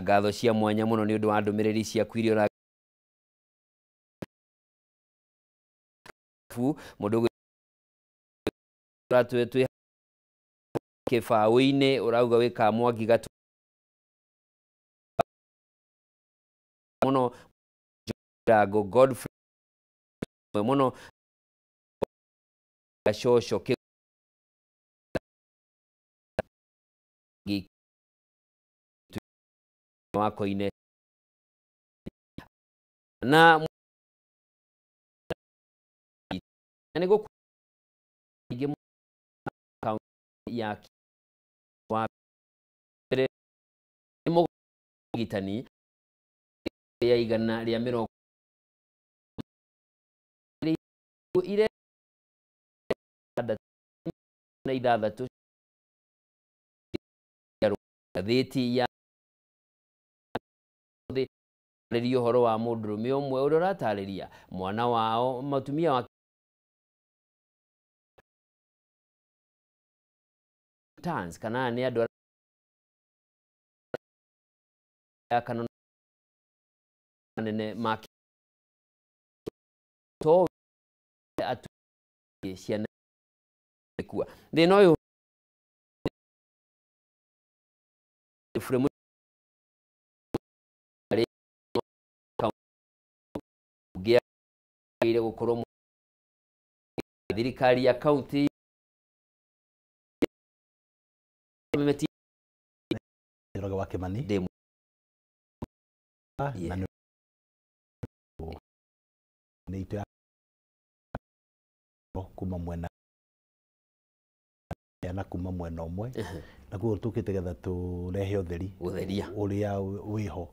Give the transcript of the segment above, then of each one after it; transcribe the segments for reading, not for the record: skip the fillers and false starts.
Ngatho cia mwanya mũno nĩ ũndũ wa ndũmĩrĩri ciaku iria ũra mũndũ twĩ kĩbaũ-inĩ ũrauga wĩ Kamwangi Gatu mũno Rango Godfrey mũno Gacoco wakoine na nĩ gũkũ ya wa mbere mũgitani ya igana rĩa mĩrongo ire na ithathatũ ngathĩti ya rĩria ũhoro wa mũndũrũme ũmwe ũrĩa ũratarĩria mwana wao mũtumia wa tans kana nĩ andũ kana nene ma to atu ciana kua thĩna ũyũ gũkorwo thirikari ya county Njoroge wa Kimani na nĩ itũ ya kuma mwena na kuma mwena ũmwe na koguo tũkĩte getha tũrehe ũtheri gũtheria ũrĩa wĩho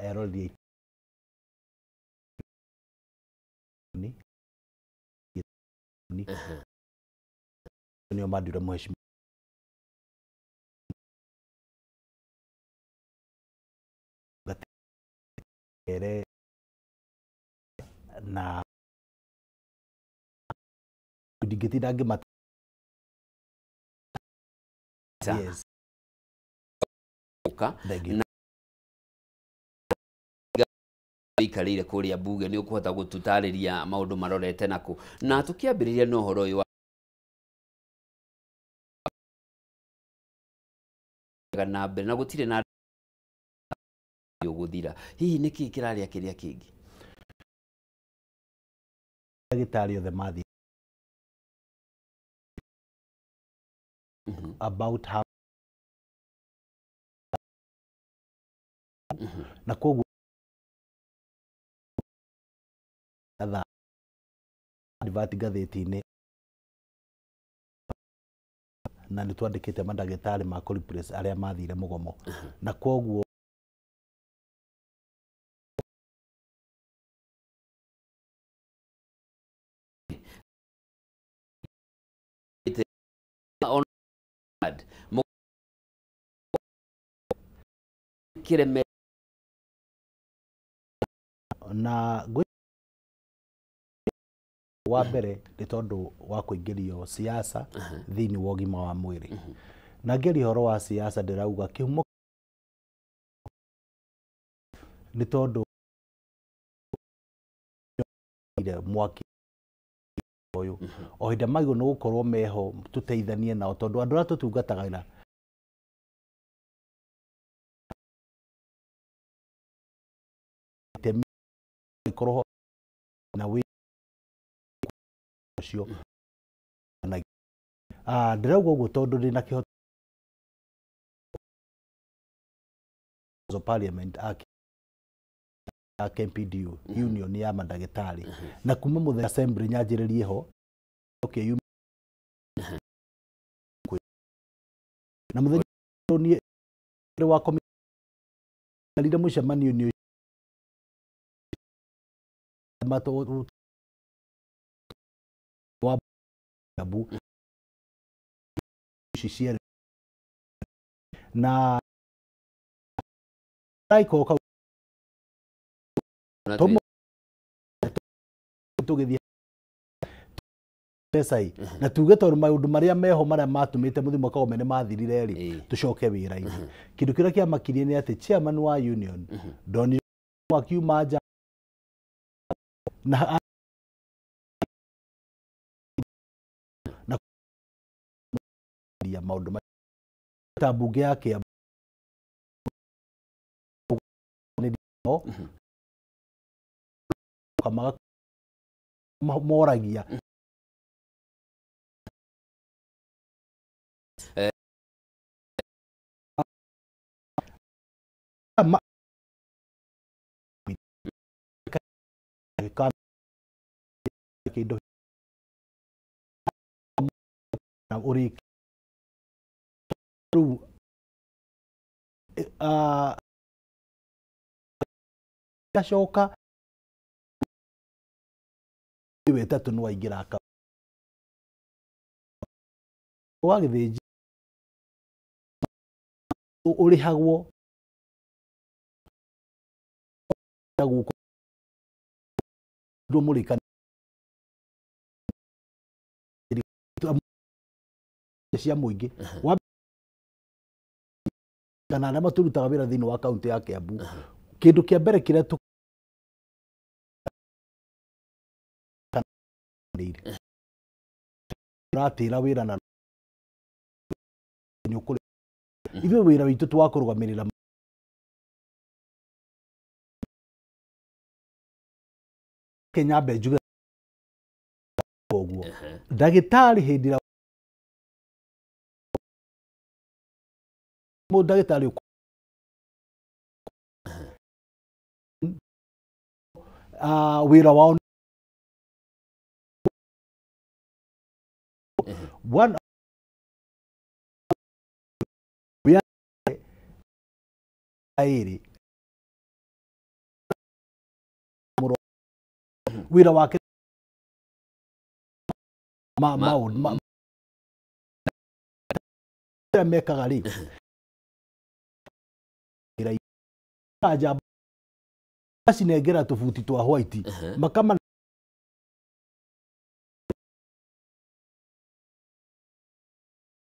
eroreri nĩo mandire mheshimiwa ere na ndingĩtinda ngĩmata yes na ikarĩire kũrĩa bunge nĩ ũkũhota gũtũtarĩria maũndũ marorete nakũ na tũkĩambĩrĩria na ũhoro ũyũ wa na mbere na gũtirĩ na ũgũthira hihi nĩkĩ kĩrarĩa kĩrĩa kĩngĩ ndagĩtarĩ othe mathiĩ about how na koguo advert ngathĩti-inĩ na nĩ twandĩkĩte mandagĩtarĩ ma kũ replace arĩa mathire mũgomo na koguo kireme na wa mbere nĩ tondũ wa kũingĩrio siasa thĩinĩ wa ũgima wa mwĩrĩ na ngĩaria ũhoro wa siasa ndĩrauga kĩhumo nĩ tondũ mwaki ũyũ o hĩndĩ magĩrĩirwo nĩ gũkorwo meho tũteithanie nao tondũ andũ arĩa tũtungatagĩra itemi ikorwo na wĩ ũcio ndĩrauga ũguo tondũ ndĩna kĩhoto parliament a KMPDU union ya mandagĩtarĩ na kuma mũthenya assembly nyanjĩrĩrie ho okay na mũthenya niĩ wa komiti mũcemanio nĩ wa Abu ici na raikoka tũgĩthiĩ Mbeca ĩ na tuge tondũ maũndũ marĩa meho marĩa matũmĩte mũthiĩ mwaka ũmwe nĩ mathirire rĩ, tũcoke wĩra-inĩ. Kĩndũ kĩrĩa kĩamakirie nĩ atĩ chairman wa union ndonire akiuma nja na na maũndũ ta mbunge ya Kiambu moragia kĩndũ ũrĩ rĩu gacoka wetatũ nĩ waingĩra wa Gĩthĩnji ũrĩhagwo gũkũ mũrĩka cia mũingĩ kana arĩa matũrutaga wĩra thĩinĩ wa kaunti ya Kiambu. Kĩndũ kĩa mbere kĩrĩa tũratĩra wĩra na nĩ ũkũrĩ ithuĩ wĩra witũ twa kũrũgamĩrĩra Kenya mbe njuge ũguo ndagĩtarĩ hĩndĩ ĩrĩa ndagĩtarĩ wĩra wao one ĩrĩ wĩra wake maũndũ mekaga rĩ macinengera tũbuti twa white makama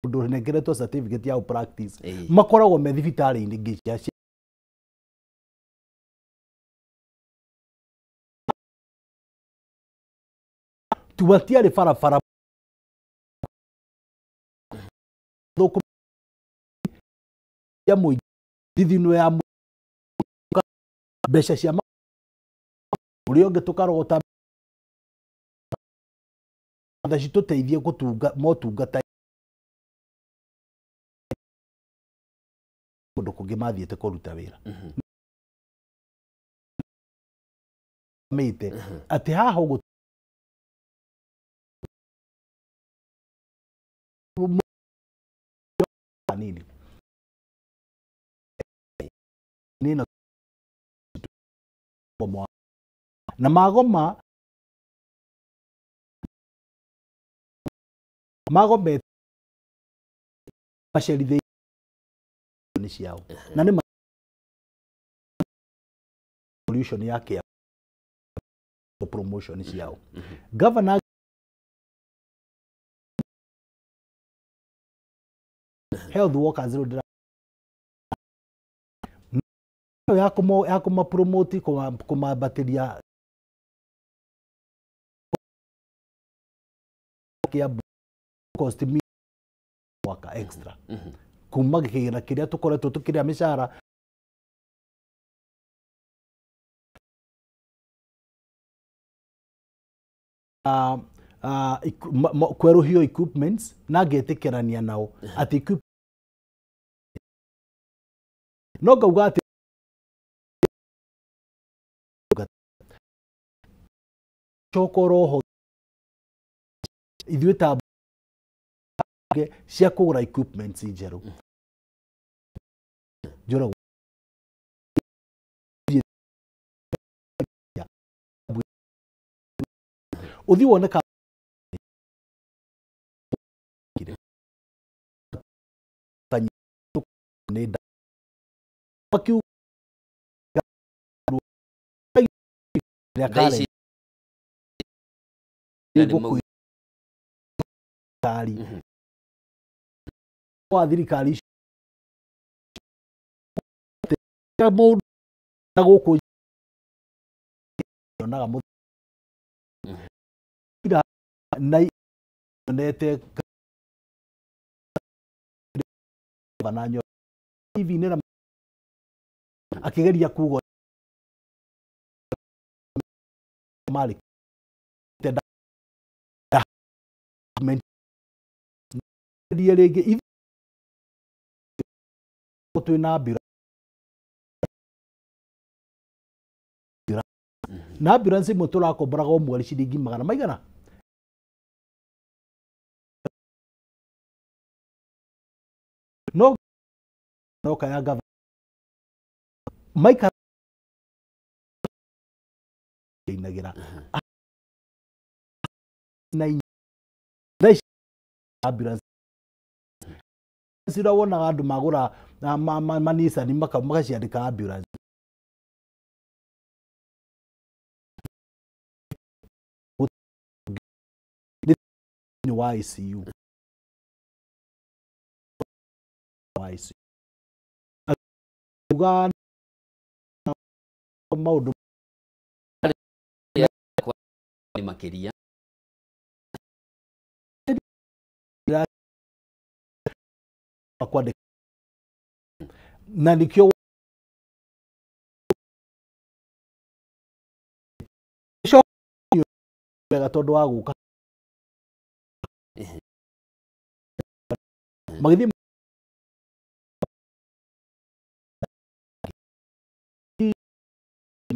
mũndũ ũnengeretwo certificate ya practice makoragwo me thibitarĩ-inĩ ngĩcia tuwatiarĩ barabara thũkũ ya mũingĩ thithino ya mbeca cia ũrĩa ũngĩ tũkarogota tha citũteithie gũtunga motungata kũndũ kũngĩ mathiĩte kũruta wĩra mĩte atĩ haha ũguo nini nina na magoma magome macerithia nĩ ciao na nĩ solution yake ya promotion ciao. Governor health workers rä ya kũma promote kũmambatĩria Kiambu cost me mwaka extra kuma gĩkĩgĩna kĩrĩa tũkoretwo tũkĩrĩa mĩcara kwerũhio equipments na ngetĩkĩrania nao atĩ no ngauga atĩ coka roho ithuĩ ta cia kũgũra equipments njerũ njũragwo ũthiĩ wone ka Thirikari wa thirikari ici mũndũ na gũkũ yonaga ira na yonete na nyo TV-inĩ na akĩgeria kuga marĩ rĩngĩ twĩna ambulance na ambulance ĩmwe tũrakomboraga o mweri ciringi magana maigana no no kaya gava maikara inagira na ambulance cira wonaga andũ magũra manicani magaciandĩka ambulance nĩ wa ICU wa ICU uga maũndũ makĩria kwandĩka na nikio wega tondũ wa gũka magĩthiĩ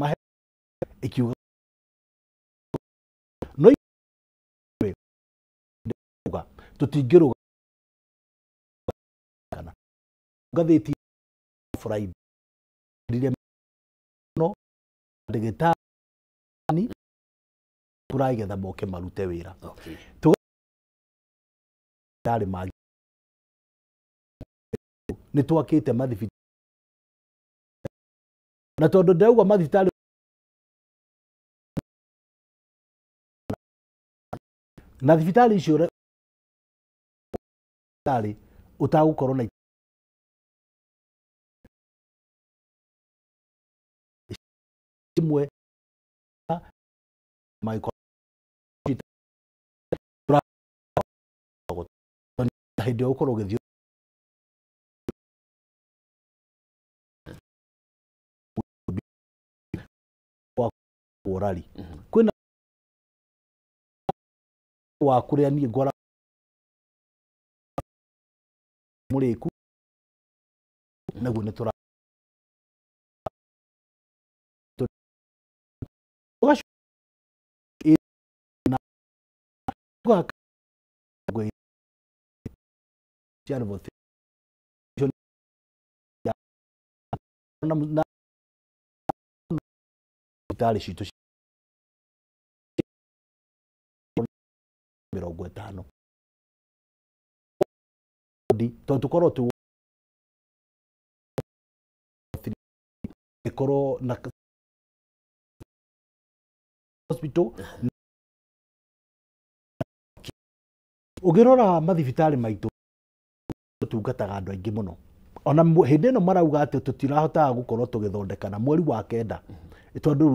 mahe ikiuga no tũtingĩrũga kana ngathĩti Friday rire no ndagĩtarĩ tũragetha moke marute wĩra okay tũgarĩ mangĩ nĩ twakĩte mathibitarĩ na tondũ ndĩrauga mathibitarĩ na thibitarĩ icio thibitarĩ ũtagũkorwo na imwe hĩndĩ ĩyo ũkorwo ũgĩthiĩ rari kwĩna wa kũrĩa niĩ ngwara mũrĩku naguo nĩ tũra thibitarĩ citũ 50 tondũ tũkorwo tũ ĩkorwo na hospital ũngĩrora mathibitarĩ maitũ tũtungataga andũ aingĩ mũno ona hĩndĩ ĩno marauga atĩ tũtirahotaga gũkorwo tũgĩthondekana mweri wa 9 tondũ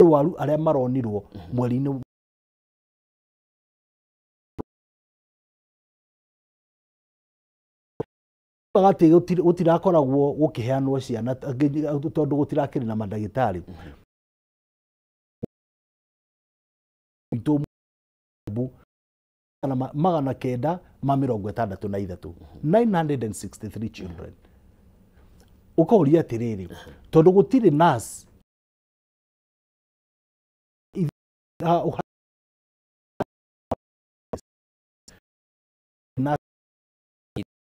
arwaru arĩa maronirwo mweri-inĩ atĩ gũtirakoragwo gũkĩheanwo ciana tondũ gũtirakĩrĩ na mandagĩtarĩ itũ 963 963 children ũkauria atĩrĩrĩ tondũ gũtirĩ nurse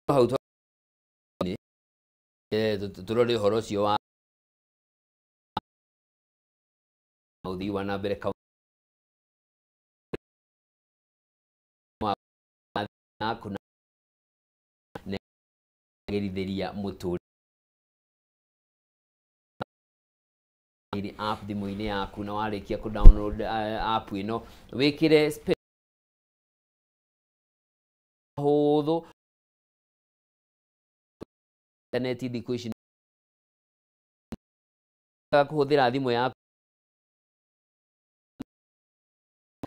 hau tũrore ũhoro ũcio wa ũthii wa na mbere na gĩrithĩria mũtũrĩre. App thimũ-inĩ yaku, na warĩkia kũ download app ĩno wĩkĩre hũthũ intaneti thikũ ici kũhũthĩra thimũ yaku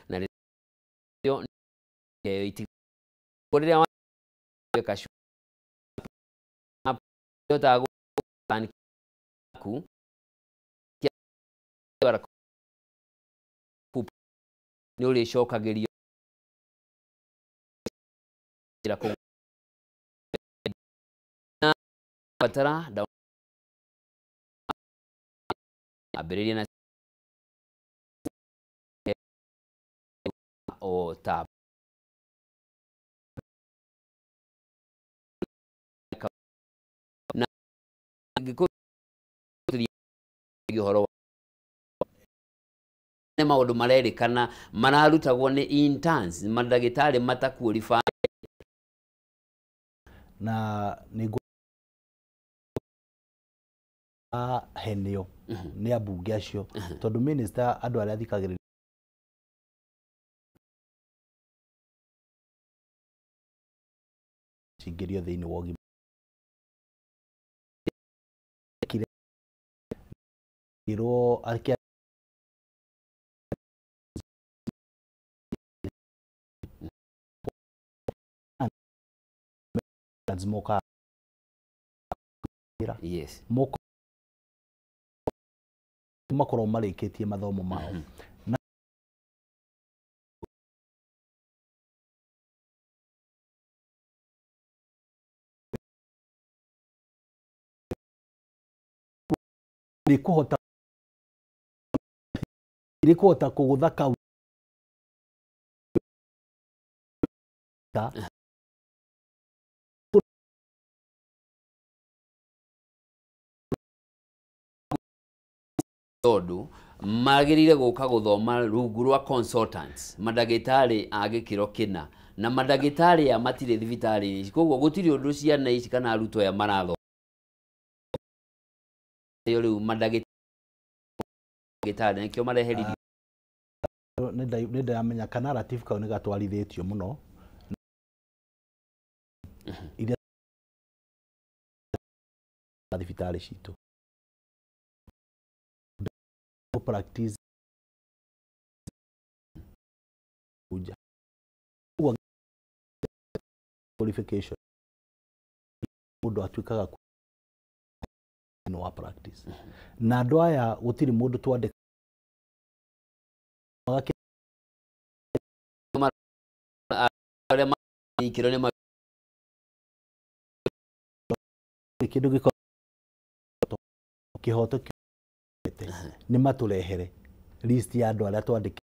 na rĩo rĩrĩa weka ku nĩ ũrĩcokagĩrio batara ambĩrĩria na o ta na ũhoro nĩ maũndũ marerĩkana mararutagwo nĩ interns mandagĩtarĩ mataqualify na nĩ henio nĩ ambunge acio tondũ minister andũ arĩa athikagĩrĩria cingĩrio thĩinĩ wa ũgima moka yes moko makorwo marĩkĩtie mathomo mao na nĩ kũhota kũgũtha kau tondu magĩrĩire gũka gũthoma rungu rwa consultants mandagĩtarĩ a gĩkĩro kĩna na mandagĩtarĩ aya matirĩ thibitarĩ ici koguo gũtirĩ ũndũ ciana ici kana arutwo aya marathoma rĩu mandagĩtarĩ nĩkĩo mareheririo. Nĩ ndĩramenya kana narrative kau nĩ gatwarithĩtio mũno iria thibitarĩ citũ practice qualification mundu atuikaga no wa practice na andu aya gutiri mundu twandika kindu giko kihoto ni maturehere list ya andu aria twandike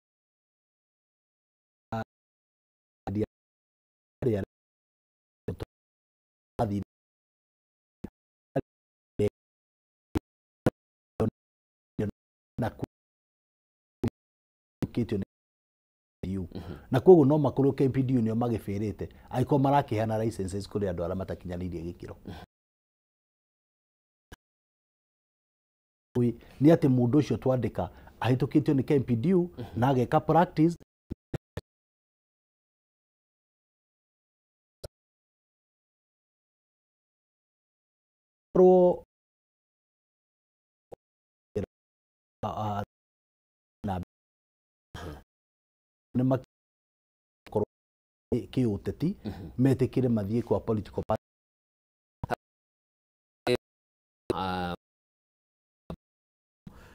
na koguo no makorwo KMPDU nio magibirite angĩkorwo marakiheana licenses kuri andu aria matakinyanĩirie gĩkĩro ni ati mundu ucio twandika ahitukitio ni KMPDU na ageka practice pro na nĩ makorwo kĩũteti metĩkĩre mathiĩ kwa political party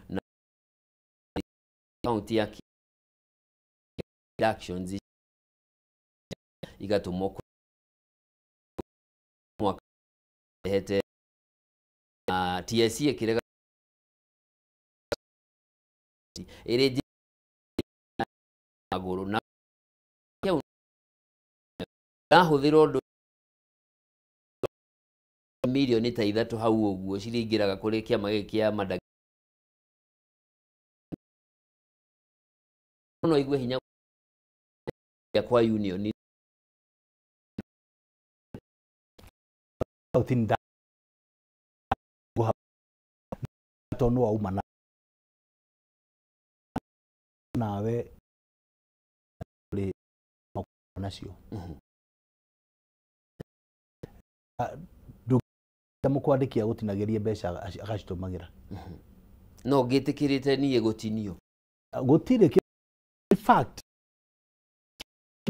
na kaunti ya actions igatumwo mwaka hete TSC ikirega ĩrĩ magũrũ na rahũthĩra ũndũ milioni ta 3 hau ũguo ciringĩraga kũrĩ kĩama gĩkĩ kĩa mandagĩtarĩ no igue hinya kwa union tondũ wauma na Nawe rĩ nacio ndũngĩmũkwandĩkia gũtinagĩrie mbeca agacitũmagĩra. No ngĩtĩkĩrĩte niĩ gũtinio. Gũtirĩ in fact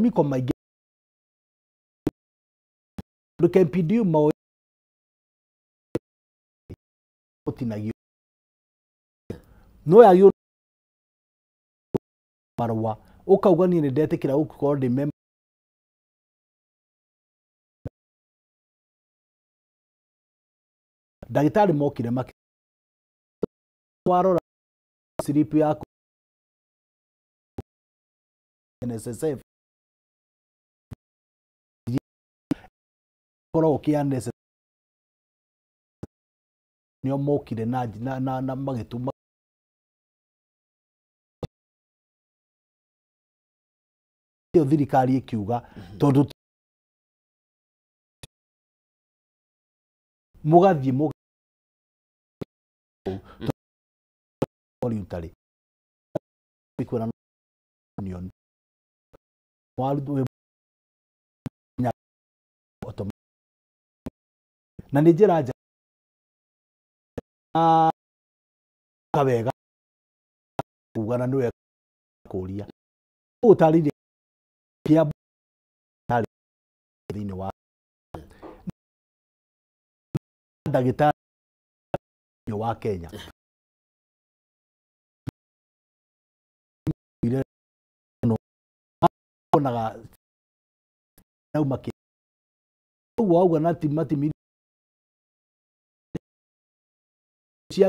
miko maingĩ ndũ KMPDU maũĩ gũtinagio no yagĩrĩirwo marũa ũkauga niĩ nĩndetĩkĩra gũkorwo ndĩ member ndagĩtarĩ mokire makĩ warora slip yaku NSSF korwo kĩa NSSF nĩo mokire na na na magĩtuma ĩyo thirikari ĩkiuga tondũ mũgathiĩ voluntary kwĩra union na nĩ njĩra njega wega kuga na nĩwe kũria ũtarĩrie kĩa thĩinĩ wa ndagĩtarĩ wa Kenya onaga nauma ũguo wauga na ti cia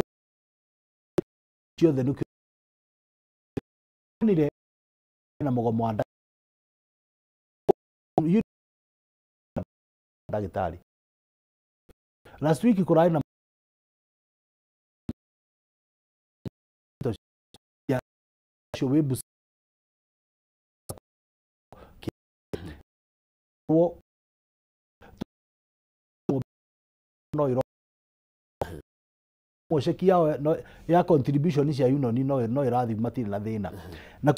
ciothe nĩkĩonire na mũgomo wa ndagĩtarĩ last week kũrarĩ na no iro ceki yao ya contribution cia union no irathi matirĩ na thĩna na